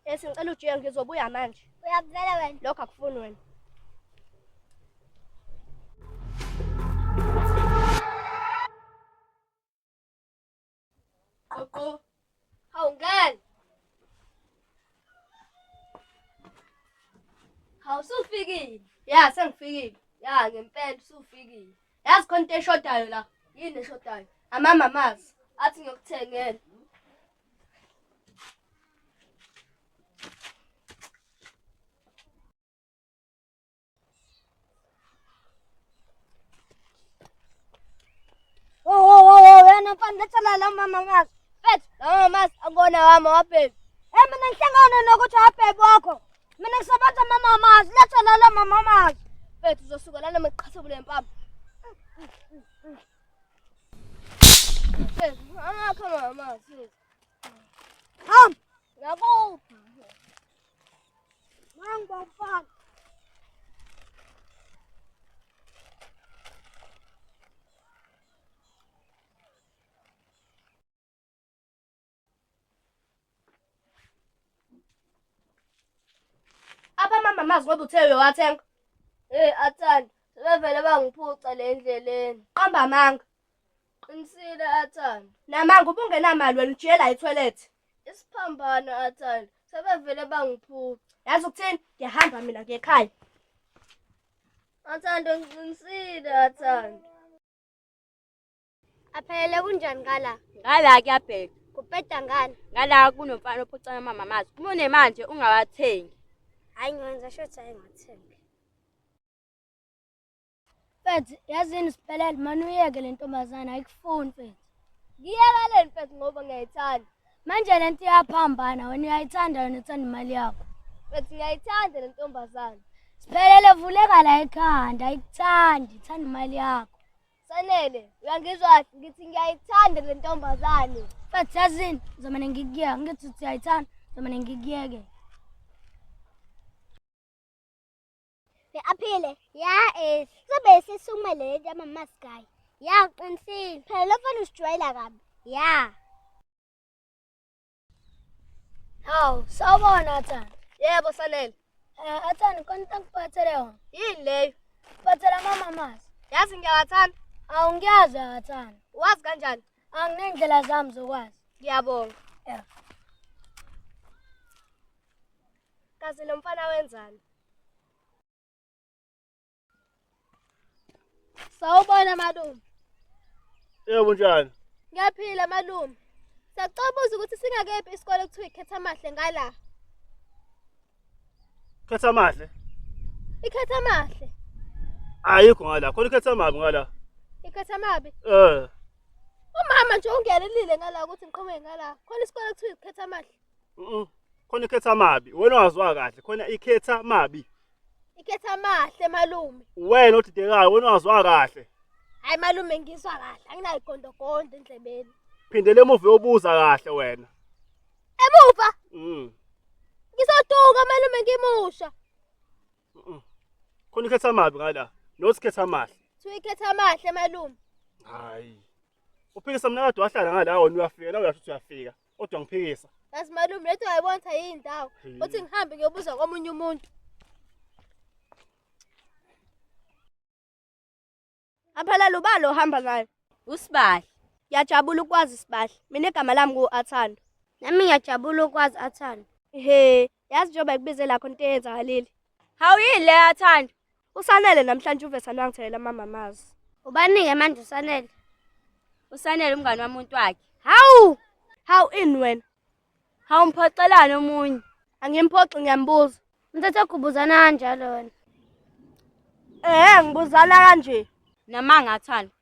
Esi ngicela ujiye ngizobuya manje. Uyakuvela wena. Lokho akufuni wena. Qoqo. Hawu ngane. Hawu usufikile. Ya sengifikile. Ya ngempela usufikile. Yazi khona into eshodayo la. Yini eshodayo? Amamamazi. Athi ngiyokuthengela. Oh oh oh oh wena mfana letha la la mama mazi. Mfethu, la mama mazi angona wami wabhebhi. Eh mina ngihlangana nokuthi wabhebhi wakho. Mina ngisebenza mama mazi, letha la la mama mazi. Mfethu uzosuka lana meqhathubule lempama. Mfethu, angakho mama mazi. Hamba. Ngakuphi? Nangu mfana. Apha mama mazi ngoba uthe uyowathenga. Hey Athanda, sebevele bangiphuca le ndleleni. Qamba amanga. Qinisile Athanda. Namanga ubungenamali wena ujiyela ethoyilethi. Isiphambano Athanda, sebevele bangiphuca. Yazi ukuthini? Ngiyahamba mina ngiye ekhaya. Athanda ngiqinisile Athanda. Aphelele kunjani ngala? Ngala kuyabheka. Kubheda ngani? Ngala kunomfana ophucana amamamazi. Uma unemanje ungawathengi. Hhayi ngiwenza shuthi hhayi ngiwathengi. Mfethu, yazini siphelele mane uyeke le ntombazane ayikufuni mfethu. Ngiyekeleni mfethu ngoba ngiyayithanda. Manje le nto iyaphambana wena uyayithanda wena uthanda imali yakho. Mfethu ngiyayithanda le ntombazane. Siphelele vuleka la ekhanda ayikuthandi ithanda imali yakho. Sanele, uyangizwa kahle ngithi ngiyayithanda le ntombazane. Mfethu yazini ngizomane ngikuyeke ngithi uthi uyayithanda ngizomane ngikuyeke. Aphile, ya eh sobe sisukume le nto yamamaskayi. Ya uqinisile. Phela lo mfana usijwayela kabi. Ya. Hawu, sawubona Athanda. Yebo Sanele. Eh Athanda khona into engikuphathele yona. Yini leyo? Ngiphathela amamamazi. Yazi ngiyawathanda. Hawu ngiyazi uyawathanda. Wazi kanjani? Anginey'ndlela zami zokwazi. Ngiyabonga. Yeah. Kazi lo mfana wenzani? Sawubona malume. Yebo njani? Ngiyaphila malume. Siyacela ukuthi singakephi isikole kuthiwa ikhetha amahle ngala. Khetha amahle. Ikhetha amahle. Ayikho ngala. Khona ikhetha amabi ngala. Ikhetha amabi. Eh. Umama nje ungiyalelile ngala ukuthi ngiqhamuke ngala. Khona isikole kuthiwa ikhetha amahle. Mhm. Khona ikhetha amabi. Wena waziwa kahle. Khona ikhetha amabi. Ikhetha amahle malume. Wena odidekayo wena waziwa kahle. Hayi malume ngizwa kahle. Anginayigondogondo endlebeni. Phindele emuva uyobuza kahle wena. Emuva Mm. ngizoduka malume ngimusha. Mhm. Khona ikhetha amabi ngala. Not ikhetha amahle. Kuthiwa ikhetha amahle malume. Hayi. Uphikisa mina kade wahlala ngala wena uyafika la uyasho ukuthi uyafika. Kodwa ngiphikisa. Yazi malume lethu ayibona ukuthi ayindawo. Uthi ngihambe ngiyobuza komunye umuntu. Aphelele ubalo ohamba naye. Usibahle. Ngiyajabula ukwazi Sibahle. Mina igama lami ngu-Athando. Nami ngiyajabula ukwazi Athanda. He, yazi njengoba ngikubize lakho into eyenzakalile. Hawu yini le Athanda? Usanele namhlanje uvesane wangithengela amamamazi. Ubanike manje uSanele. Usanele umngani womuntu wakhe. Hawu! Hawu ini wena? Hawu mphoxelani omunye. Angimphoxi ngiyambuza. Umthetho ogubuzana kanjalo wena. Eh, ngibuzana kanje. Namanga Athanda.